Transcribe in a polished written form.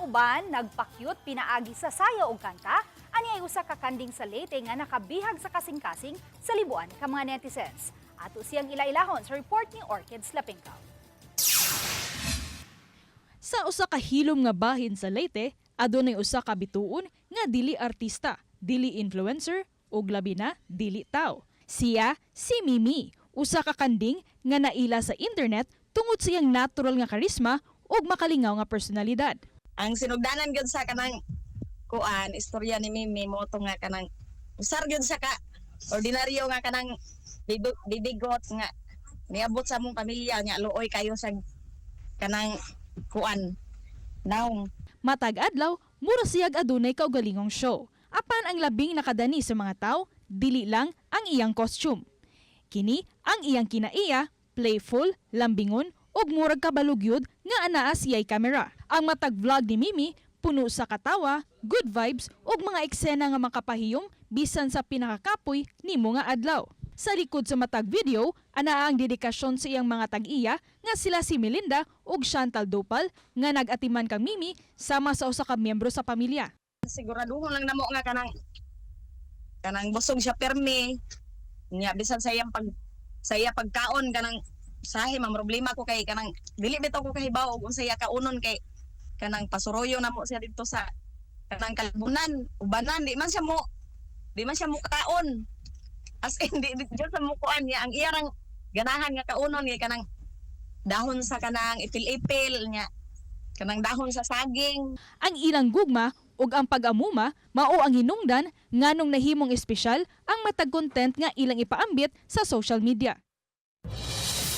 uban nagpa-cute pinaagi sa sayaw ug kanta, ani ay usa ka kanding sa Leyte nga nakabihag sa kasing-kasing sa libuan ka mga netizens. Ato siyang ila-ilahon sa report ni Orchids Lapingkaw. Sa usa ka hilom nga bahin sa Leyte, adunay usa ka bituon nga dili artista, dili influencer ug labi na dili tao. Siya si Mimi, usa ka kanding nga naila sa internet tungod sa iyang natural nga karisma ug makalingaw nga personalidad. Ang sinugdanan gyud sa kanang kuan istorya ni Mimi mo to nga kanang usar gyud siya ka ordinaryo nga kanang bibigot nga niabot sa among pamilya nya luoy kayo sa kanang kuan naong. Matag adlaw, mura siyag adunay kaugalingong show. Apan ang labing nakadani sa mga tao, dili lang ang iyang costume. Kini ang iyang kinaiya, playful, lambingon, ug murag kabalugyod nga anaa siya'y camera. Ang matag vlog ni Mimi, puno sa katawa, good vibes, ug mga eksena nga makapahiyom bisan sa pinakakapoy nimo nga adlaw. Sa likod sa matag video, anaa ang dedikasyon sa iyang mga tag-iya nga sila si Melinda ug Chantal Dopal nga nag-atiman kang Mimi sama sa usa ka miyembro sa pamilya. Siguraduhon lang namo nga kanang kanang busog siya permi nya bisan sa iyang pag sa iya pagkaon, kanang sahi man problema ko kay kanang dili bitaw ko kahibaw og unsa iya kaunon kay kanang pasuroyo namo siya didto sa kanang kalbunan ubanan, di man siya mo kaon, as in di jud sa mo kuan niya. Ang iya rang ganahan nga kaunon kay kanang dahon sa kanang ipil-ipil nya kanang dahon sa saging. Ang ilang gugma ug ang pag-amuma mao ang hinungdan nganong nahimong espesyal ang matag content nga ilang ipaambit sa social media.